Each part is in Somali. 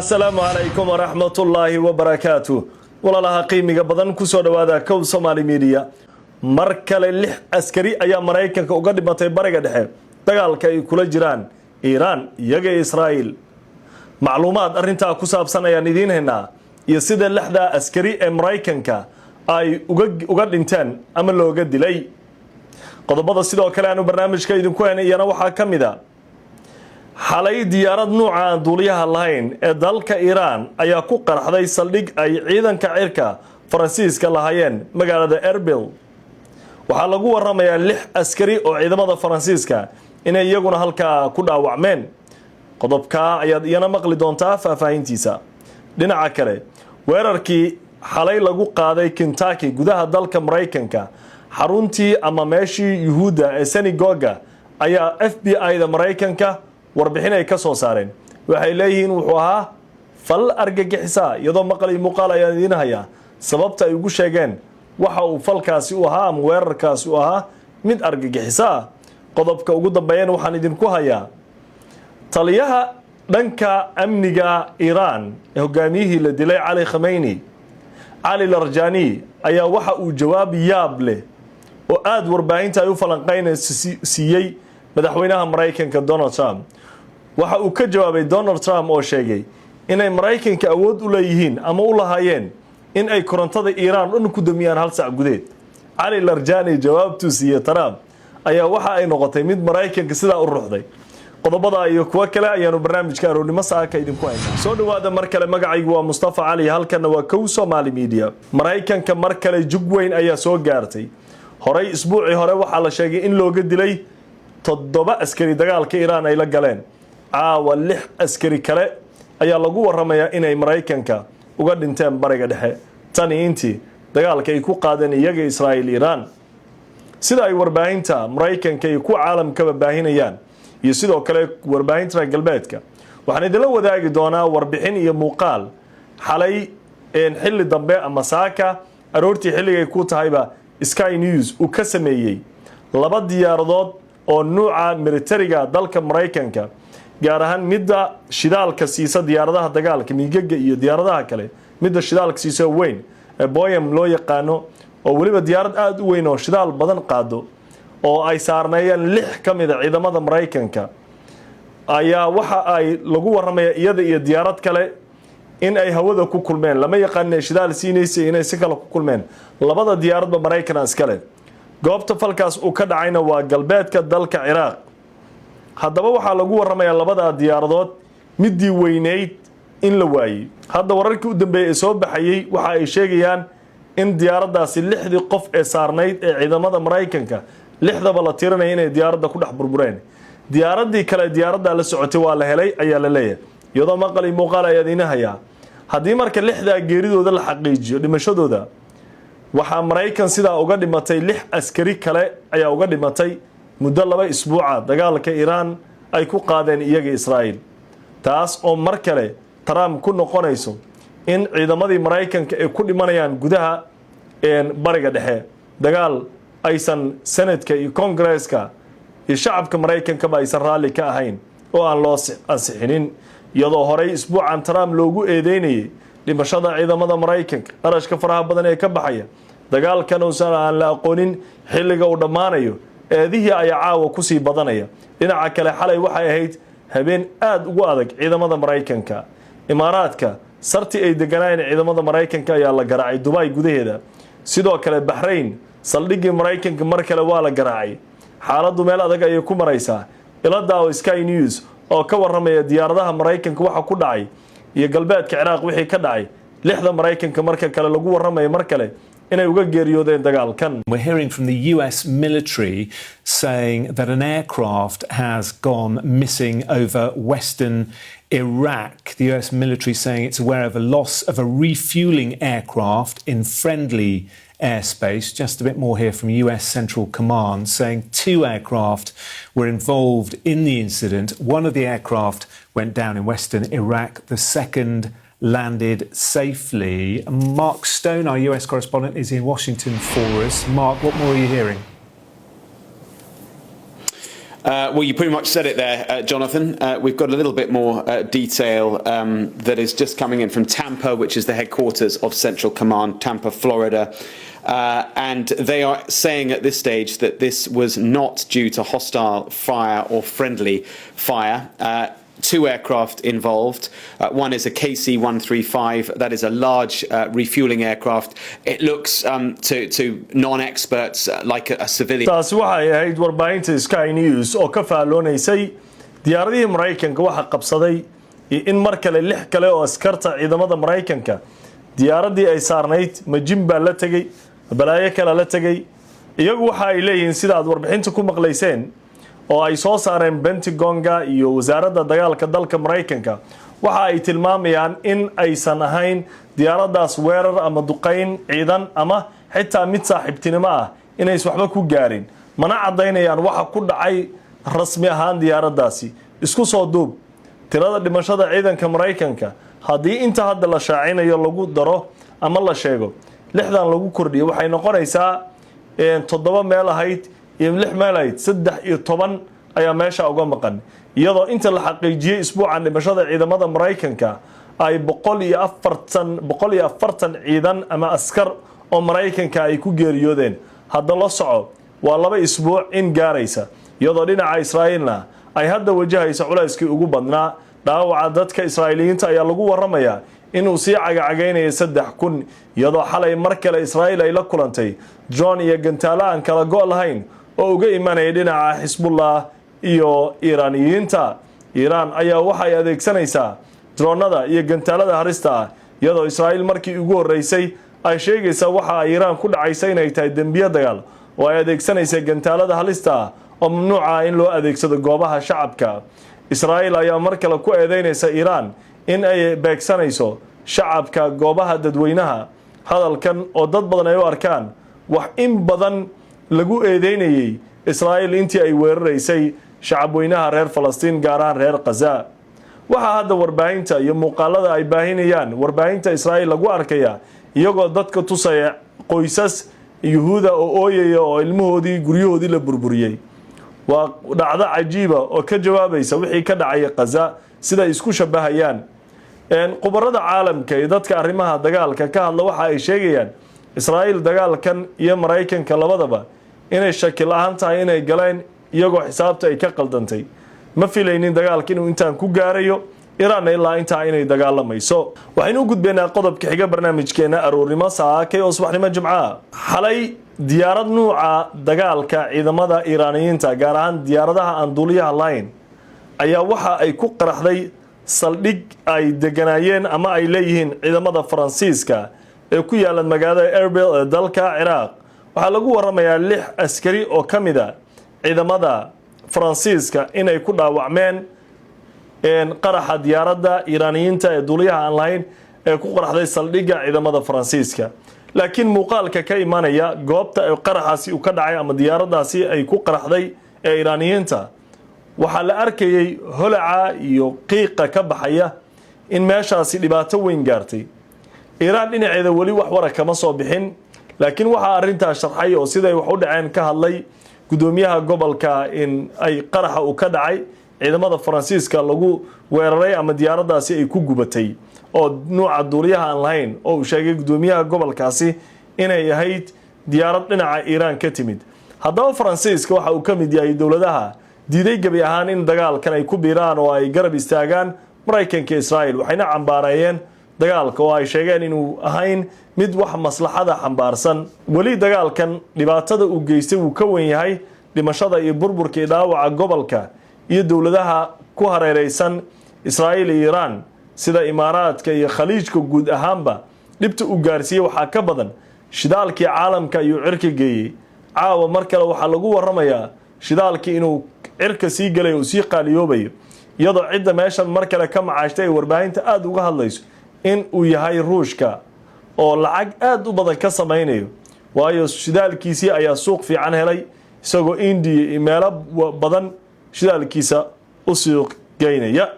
Asalaamu calaykum waraxmatullaahi wabarakaatu. Walaalaha qiimiga badan, kusoo dhowaada Kow Somaali Media. Mar kale lix askari ayaa Maraykanka uga dhimatay Bariga Dhexe dagaalka ay kula jiraan Iiraan iyaga Israa'iil. Macluumaad arrintaa ku saabsan ayaan idiin haynaa iyo sida lixdaa askari ee Maraykanka ay uga dhinteen ama looga dilay. Qodobada sidoo kale aanu barnaamijka idinku haynay iyana waxaa ka mid a: xalay diyaarad nuuca aan duuliyaha lahayn ee dalka Iiraan ayaa ku qaraxday saldhig ay ciidanka cirka Faransiiska lahaayeen magaalada Erbil. Waxaa lagu waramayaa lix askari oo ciidamada Faransiiska inay iyaguna halkaa ku dhaawacmeen. Qodobkaa ayaad iyana maqli doontaa faahfaahintiisa. Dhinaca kale, weerarkii xalay lagu qaaday Kentucky, gudaha dalka Maraykanka, xaruntii ama meeshii Yuhuudda ee synagogue-ga ayaa FBI-da Maraykanka warbixin ay ka soo saareen. Waxay leeyihiin wuxuu ahaa fal argagixisa. Iyadoo maqal iyo muuqaal ayaan idiin hayaa sababta ay ugu sheegeen waxa uu falkaasi u ahaa ama weerarkaasi u ahaa mid argagixisa ah. Qodobka ugu dambeeyana waxaan idinku hayaa taliyaha dhanka amniga Iiraan ee hogaamiyihii la dilay Cali Khameyni, Cali Larjani, ayaa waxa uu jawaab yaab leh oo aada warbaahinta ay u falanqeynayso siiyey madaxweynaha Maraykanka Donald Trump. Waxa uu ka jawaabay Donald Trump oo sheegay inay Maraykanka awood u leeyihiin ama u lahaayeen in ay korontada Iiraan dhan ku damiyaan hal sac gudeed. Cali Larjani jawaabtuu siiyey Trump ayaa waxa ay noqotay mid Maraykanka sidaa u ruxday. Qodobada iyo kuwo kale ayaanu barnaamijka aroornimo saaka idinku haynaa. Soo dhawaada mar kale. Magacaygu waa Mustafa Cali, halkana waa Kow Somaali Media. Maraykanka mar kale jug weyn ayaa soo gaartay. Horey isbuucii hore waxaa la sheegay in looga dilay toddoba askari dagaalka Iiraan ay la galeen. Caawa lix askari kale ayaa lagu waramayaa inay Maraykanka uga dhinteen Bariga Dhexe tani intii dagaalka ay ku qaadeen iyaga Israa'iil Iiraan, sida ay warbaahinta Maraykanka iyo kuwa caalamkaba baahinayaan iyo sidoo kale warbaahinta reer galbeedka. Waxaan idinla wadaagi doonaa warbixin iyo muuqaal xalay xilli dambe ama saaka aroortii xilligay ku tahayba Sky News uu ka sameeyey laba diyaaradood oo nuuca militariga dalka Maraykanka, gaar ahaan midda shidaalka siisa diyaaradaha dagaalka miigaga iyo diyaaradaha kale, midda shidaalka siisa weyn ee Boeing loo yaqaano, oo weliba diyaarad aada u weyn oo shidaal badan qaado, oo ay saarneeyeen lix ka mid a ciidamada Maraykanka, ayaa waxa ay lagu waramaya iyada iyo diyaarad kale in ay hawada ku kulmeen. Lama yaqaan inay shidaal siinaysay, inay si kale ku kulmeen. Labada diyaaradba Maraykana iskale. Goobta falkaas uu ka dhacayna waa galbeedka dalka Ciraaq. Haddaba waxaa lagu waramayaa labadaa diyaaradood midii weyneyd in la waayey. Hadda wararkii u dambeeyey ee soo baxayey waxa ay sheegayaan in diyaaraddaasi lixdii qof ee saarnayd ee ciidamada Maraykanka lixdaba la tirinaya inay diyaaradda ku dhex burbureen. Diyaaraddii kale diyaaraddaa la socotay waa la helay ayaa la leeyahay, iyadoo maqal iyo muuqaal ayaa idiin hayaa. Haddii marka lixdaa geeridooda la xaqiijiyo, dhimashadooda, waxaa Maraykan sidaa uga dhimatay lix askari kale ayaa uga dhimatay muddo 2 isbuuca dagaalka Iiraan ay ku qaadeen iyaga Israa'iil, taas oo mar kale Trump ku noqonayso in ciidamadii Maraykanka ay ku dhimanayaan gudaha Bariga Dhexe, dagaal aysan Senate-ka iyo Congress-ka iyo shacabka Maraykankaba aysan raalli ka ahayn oo aan loo ansixinin, iyadoo horey isbuucan Trump loogu eedeynayay dhimashada ciidamada Maraykanka, qarashka faraha badan ee ka baxaya dagaalkan uusan aan la aqoonin xilliga uu dhammaanayo. Eedihii ayaa caawa kusii badanaya. Dhinaca kale, xalay waxay ahayd habeen aada ugu adag ciidamada Maraykanka. Imaaraadka sarti ay deganaayeen ciidamada Maraykanka ayaa la garaacay, Dubai gudaheeda. Sidoo kale Baxrayn saldhiggii Maraykanka mar kale waa la garaacay. Xaaladdu meel adag ayay ku maraysaa. Ilada oo Sky News oo ka waramaya diyaaradaha Maraykanka waxa ku dhacay iyo galbeedka Ciraaq wixii ka dhacay, lixda Maraykanka marka kale lagu waramayo mar kale inay uga geeriyoodeen dagaalkan. We're hearing from the US military saying that an aircraft has gone missing over western Iraq. The US military saying it's aware of a loss of a refueling aircraft in friendly airspace. Just a bit more here from US Central Command saying two aircraft were involved in the incident. One of the aircraft went down in western Iraq. The second landed safely. Mark Stone, our US correspondent, is in Washington for us. Mark, what more are you hearing? Well, you pretty much said it there, Jonathan. We've got a little bit more detail that is just coming in from Tampa, which is the headquarters of Central Command, Tampa, Florida. And they are saying at this stage that this was not due to hostile fire or friendly fire. Two aircraft involved. One is a KC 135, that is a large refueling aircraft. It looks to non experts like a civilian. Taasi waxay ahayd warbaahinta Sky News oo ka faalloonaysay diyaaradihii Maraykanka waxa qabsaday iyo in mar kale lix kale oo askarta ciidamada Maraykanka diyaaraddii ay saarnayd ma jin baa la tegey, balaayo kale la tegey. Iyagu waxa ay leeyihiin, sida aad warbixinta ku maqlayseen oo ay soo saareen Pentagonga iyo wasaaradda dagaalka dalka Maraykanka, waxa ay tilmaamayaan in aysan ahayn diyaaraddaas weerar ama duqayn ciidan ama xitaa mid saaxiibtinimo ah inays waxba ku gaarin, mana caddaynayaan waxa ku dhacay rasmi ahaan diyaaraddaasi. Isku soo duub, tirada dhimashada ciidanka Maraykanka haddii inta hadda la shaacinayo lagu daro ama la sheego lixdan lagu kordhiyo, waxay noqonaysaa toddoba meel ahayd iyo lix meel ahayd, 13 ayaa meesha uga maqan, iyadoo inta la xaqiijiyey isbuucan dhimashada ciidamada Maraykanka ay 140 ciidan ama askar oo Maraykanka ay ku geeriyoodeen. Hadda la soco, waa 2 isbuuc in gaaraysa, iyadoo dhinaca Israa'iilna ay hadda wajahaysa culayskii ugu badnaa. Dhaawaca dadka Israa'iiliyiinta ayaa lagu waramayaa inuu sii cagacagaynaya 3000, iyadoo xalay mar kale Israa'iil ay la kulantay drone iyo gantaalo aan kala go' lahayn oo uga imanaya dhinaca Xisbullah iyo Iiraaniyiinta. Iiraan ayaa waxay adeegsanaysaa droonada iyo gantaalada harista ah, iyadoo Israa'iil markii ugu horreysay ay sheegaysaa waxa ay Iiraan ku dhacaysa inay tahay dembiyo dagaal oo ay adeegsanaysa gantaalada halista ah oo mamnuuca ah in loo adeegsado goobaha shacabka. Israa'iil ayaa mar kale ku eedeynaysa Iiraan in ay beegsanayso shacabka, goobaha dadweynaha. Hadalkan oo dad badan ay u arkaan wax in badan lagu eedeynayey Israa'iil intii ay weeraraysay shacabweynaha reer Falastiin, gaar ahaan reer Khaza. Waxaa hadda warbaahinta iyo muuqaalada ay baahinayaan warbaahinta Israa'iil lagu arkaya iyagoo dadka tusaya qoysas Yuhuuda oo ooyaya oo ilmahoodii, guryahoodii la burburiyey. Waa dhacdo cajiiba oo ka jawaabaysa wixii ka dhacaya Khaza, sida ay isku shabahayaan. Khubarada caalamka iyo dadka arrimaha dagaalka ka hadla waxa ay sheegayaan Israa'iil dagaalkan iyo Maraykanka labadaba inay shaki la-aan tahay inay galeen iyagoo xisaabta ay ka qaldantay. Ma filaynin dagaalka inuu intaan ku gaarayo, Iraanna ilaa intaa inay dagaalamayso. Waxaynu u gudbaynaa qodobka xiga barnaamijkeena aroornimo saakay oo subaxnimo Jimcaha. Xalay diyaarad nuuca dagaalka ciidamada Iiraaniyiinta, gaar ahaan diyaaradaha aan duuliyaha lahayn, ayaa waxa ay ku qaraxday saldhig ay deganaayeen ama ay leeyihiin ciidamada Faransiiska ee ku yaala magaalada Erbil ee dalka Ciraaq. Waxaa lagu waramayaa lix askari oo ka mid a ciidamada Faransiiska inay ku dhaawacmeen qaraxa diyaaradda Iiraaniyiinta ee duuliyaha aan lahayn ee ku qaraxday saldhigga ciidamada Faransiiska. Laakiin muuqaalka ka imanaya goobta qaraxaasi uu ka dhacay ama diyaaraddaasi ay ku qaraxday ee Iiraaniyiinta, waxaa la arkayay holaca iyo qiiqa ka baxaya in meeshaasi dhibaato weyn gaartay. Iiraan dhinaceeda weli wax wara kama soo bixin, laakiin waxaa arrintaas sharxay oo siday wax u dhaceen ka hadlay gudoomiyaha gobolka in ay qaraxa uu ka dhacay, ciidamada Faransiiska lagu weeraray ama diyaaraddaasi ay ku gubatay oo nuuca duuliyaha aan lahayn, oo uu sheegay gudoomiyaha gobolkaasi inay ahayd diyaarad dhinaca Iiraan ka timid. Haddaba Faransiiska waxa uu ka mid yahay dowladaha diiday gebi ahaan in dagaalkan ay ku biiraan oo ay garab istaagaan Maraykanka, Israa'iil, waxayna cambaareeyeen dagaalka oo ay sheegeen inuu ahayn mid wax maslaxada xambaarsan. Weli dagaalkan dhibaatada uu geystay wuu ka weyn yahay dhimashada iyo burburka iyo dhaawaca gobolka iyo dowladaha ku hareereysan Israa'iil iyo Iiraan, sida Imaaraadka iyo Khaliijka guud ahaanba. Dhibta uu gaarsiiyey waxaa ka badan shidaalkii caalamka ayuu cirka geeyey. Caawa mar kale waxaa lagu waramayaa shidaalkii inuu cirka sii gelay uu sii qaaliyoobayo, iyadoo cidda meeshan mar kale ka macaashtay ay warbaahinta aada uga hadlayso in uu yahay Ruushka oo lacag aada u badan ka samaynayo, waayo shidaalkiisii ayaa suuq fiican helay, isagoo Indiya iyo meelo badan shidaalkiisa u suuq geynaya.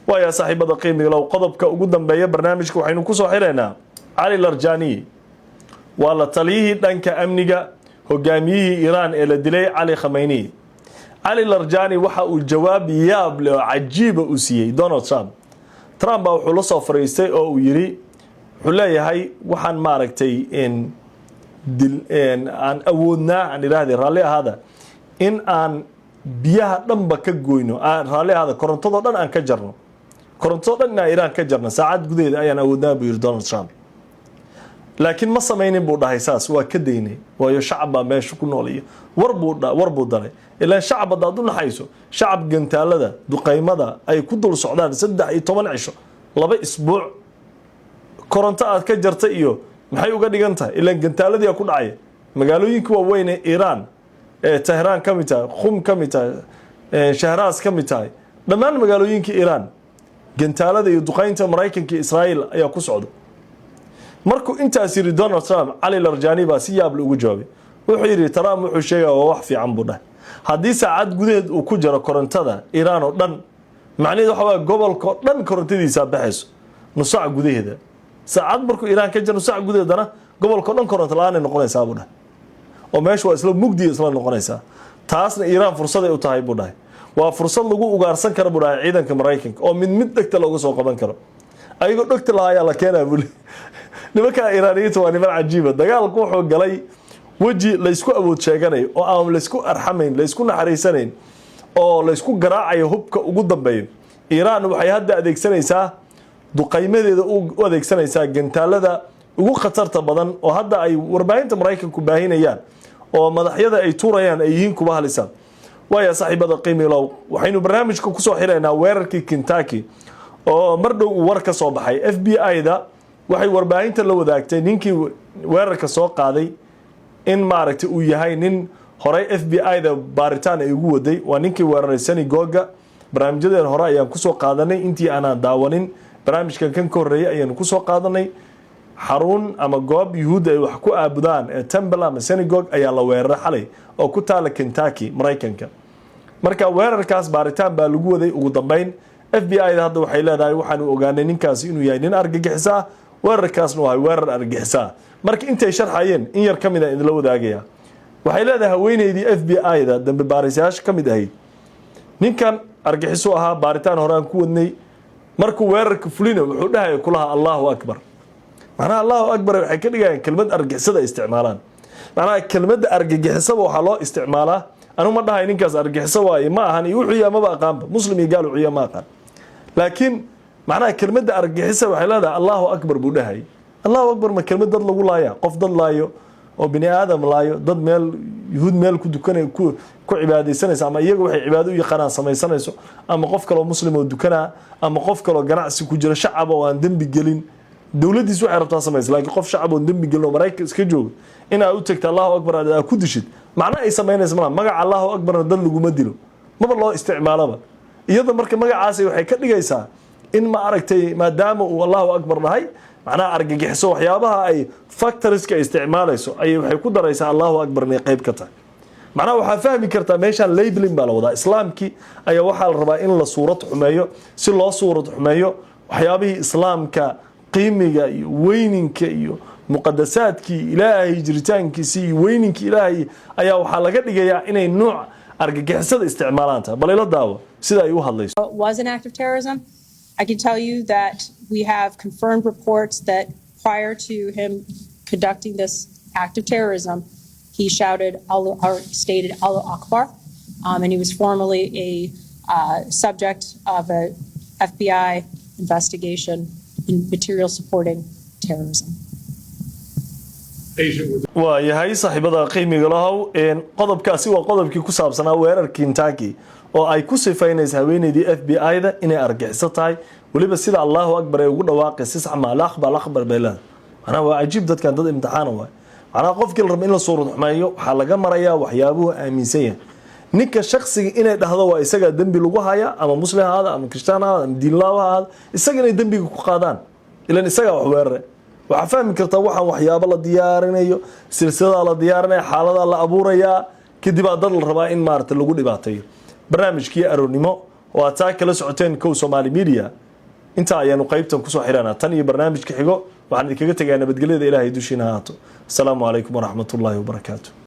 Waaya, saaxiibada qiimiga low, qodobka ugu dambeeya barnaamijka waxaynu kusoo xiraynaa Cali Larjani. Waa la taliyihii dhanka amniga hogaamiyihii Iiraan ee la dilay, Cali Khameyni. Cali Larjani waxa uu jawaab yaab leh oo cajiiba uu siiyey Donald Trump. Trump baa wuxuu la soo fariistay oo uu yidhi, wuxuu leeyahay, waxaan maaragtay dil aan awoodnaa, aan idhaahday, raalli ahaada, in aan biyaha dhanba ka goyno, raalli ahaada, korontadoo dhan aan ka jarno, korontadoo dhan inaan Iiraan ka jarno saacad gudaheeda ayaan awoodnaa, buu yidhi Donald Trump. Laakiin ma samaynin, buu dhahay, saas waa ka daynay, waayo shacab baa meesha ku nool iyo war buu daray. Ilaan shacab haddaad u naxayso, shacab gantaalada duqaymada ay ku dul socdaan 13 cisho, 2 isbuuc, koronto aad ka jarta iyo maxay uga dhigan tahay? Ilaan gantaaladii ku dhacaya magaalooyinka waaweyn ee Iiraan, ee Tehraan ka mid tahay, Khum ka mid tahay, Shahraas ka mid tahay, dhammaan magaalooyinka Iiraan gantaalada iyo duqaynta Maraykanka iyo Israa'iil ayaa ku socda. Markuu intaas yidhi Donald Trump, Cali Larjani baa si yaable ugu jawaabay. Wuxuu yidhi, Trump wuxuu sheegaya waa wax fiican, buu dhahay. Haddii saacad gudaheed uu ku jaro korontada Iiraan oo dhan, macnaheedu waxa waaya gobolka oo dhan korontadiisaa baxayso nus saac gudaheeda. Saacad markuu Iiraan ka jaro, nus saac gudaheedana gobolka o dhan koronto la-aanay noqonaysaa, buu dhahay, oo meesha waa isla mugdiya isla noqonaysaa. Taasna Iiraan fursaday u tahay, buu dhahay. Waa fursad lagu ugaarsan karo, buu dhahay, ciidanka Maraykanka oo mid mid dhegta looga soo qaban karo. Ayagoo dhegta lahaa ayaa la keenaa, buu. Nimanka Iiraaniyiinta waa niman cajiiba. Dagaalku wuxuu galay weji laysku awood sheeganayo oo aan laysku arxamayn, laysku naxariisanayn, oo laysku garaacayo hubka ugu dambeeyo. Iiraan waxay hadda adeegsanaysaa, duqaymadeeda u adeegsanaysaa gantaalada ugu khatarta badan oo hadda ay warbaahinta Maraykanku baahinayaan oo madaxyada ay tuurayaan ay yihiin kuwa halisa. Waaya, saaxiibada qiimilow, waxaynu barnaamijka kusoo xiraynaa weerarkii Kentucky oo mar dhow uu war ka soo baxay. FBI-da waxay warbaahinta la wadaagtay ninkii weerarka soo qaaday in maaragtay uu yahay nin horey FBI-da baaritaan ay ugu waday. Waa ninkii weeraray synagogue-ga. Barnaamijyadeen hore ayaan kusoo qaadanay. Intii aanaan daawanin barnaamijkan kan ka horreeyay ayaanu kusoo qaadanay. Xarun ama goob Yuhuudda ay wax ku aabudaan ee temple ama synagogue ayaa la weeraray xalay oo ku taala Kentucky, Maraykanka. Marka weerarkaas baaritaan baa lagu waday. Ugu dambeyn FBI da hadda waxay leedahay, waxaanu ogaanay ninkaasi inuu yahay nin argagixis ah, weerarkaasna uu ahay weerar argagixis ah. Marka intay sharxayeen in yar ka mid a idinla wadaagaya. Waxay leedahay haweeneydii FBI da dambe baarisayaasha ka mid ahayd, ninkan argagixisu ahaa, baaritaan hore aan ku wadnay. Markuu weerarka fulina wuxuu dhahaya kulaha "Allahu Akbar". Macnaha "Allahu Akbar" waxay ka dhigayaan kelmad argagixisada ay isticmaalaan. Macnaha kelmadda argagixisaba waxaa loo isticmaalaa, anigu ma dhahay ninkaas argagixiso waaye, ma ahan, iyo wuxuu yahay maba aqaanba, Muslim iyo gaal wuxuu yahay ma aqaan, laakiin macnaha kelmadda argagixisa waxay leedahay "Allahu Akbar" buu dhahay. "Allahu Akbar" ma kelmad dad lagu laaya? Qof dad laayo oo bini aadam laayo, dad meel Yuhuud meel ku dukanay, ku cibaadaysanaysa, ama iyaga waxay cibaado u yaqaanaan samaysanayso, ama qof kaloo Muslim oo dukanaa, ama qof kaloo ganacsi ku jira, shacab oo aan dembi gelin, dowladdiis waxay rabtaa samaysa, laakiin qof shacab oon dembi gelin oo Maraykan iska jooga inaad u tagta "Allahu Akbar" aad ku dishid, macno ay samaynaysa malaha. Magaca "Allahu Akbarna" dad laguma dilo, maba loo isticmaaloba iyada. Marka magacaasi waxay ka dhigaysaa in, ma aragtay, maadaama uu "Allahu Akbar" dhahay, macnaha argagixiso. Waxyaabaha ay factorska ay isticmaalayso ayay waxay ku daraysaa "Allahu Akbar" inay qayb ka tahay. Macnaha waxaa fahmi kartaa meeshaan labeling baa la wadaa. Islaamkii ayaa waxaa la rabaa in la suurad xumeeyo, si loo suurad xumeeyo waxyaabihii Islaamka qiimiga iyo weyninka iyo muqadasaadkii Ilaahay, jiritaankiisii iyo weyninkii Ilaahay ayaa waxaa laga dhigayaa inay nuuc argagixisada isticmaalaan tahay. Bal ila daawo sida ay u hadlayso. Was an act of terrorism. I can tell you that we have confirmed reports that prior to him conducting this act of terrorism, he shouted Allah, or stated "Allah Akbar", and he was formerly a subject of a FBI investigation in material supporting terrorism. Waa yahay, saaxiibada qiimiga lahow, qodobkaasi waa qodobkii ku saabsanaa weerar Kentucky oo ay ku sifaynaysa haweeneydii FBI-da inay argagixiso tahay. Weliba sida "Allahu Akbar" ee ugu dhawaaqay si sax ma "Allahu Akbar" bay leedahay. Macnaha waa cajiib, dadkan dad imtixaana waay. Macnaha qofkii la rabo in la suurad xumeeyo waxaa laga marayaa waxyaabuhu aaminsan yahay ninka shaksiga. Inay dhahdo waa isagaa dembi lagu haya, ama Muslim ha ahaada, ama Kirishtaan ha ahaada, ama diinlaaw ha ahaada, isaga inay dembiga ku qaadaan, ilan isagaa wax weerare. Waxaa fahmi kartaa waxaan waxyaabo la diyaarinayo, silsiladaa la diyaarinaya, xaaladaa la abuurayaa, kadibaa dad la rabaa in maarata lagu dhibaateeyo. Barnaamijkii aroornimo oo aad saa kala socoteen Kow Somaali Media, intaa ayaanu qaybtan kusoo xiranaa. Tan iyo barnaamijka xigo waxaan idinkaga tegayaa nabadgelyada Ilaahay dushiina haato. Asalaamu calaykum waraxmatullaahi wabarakaatu.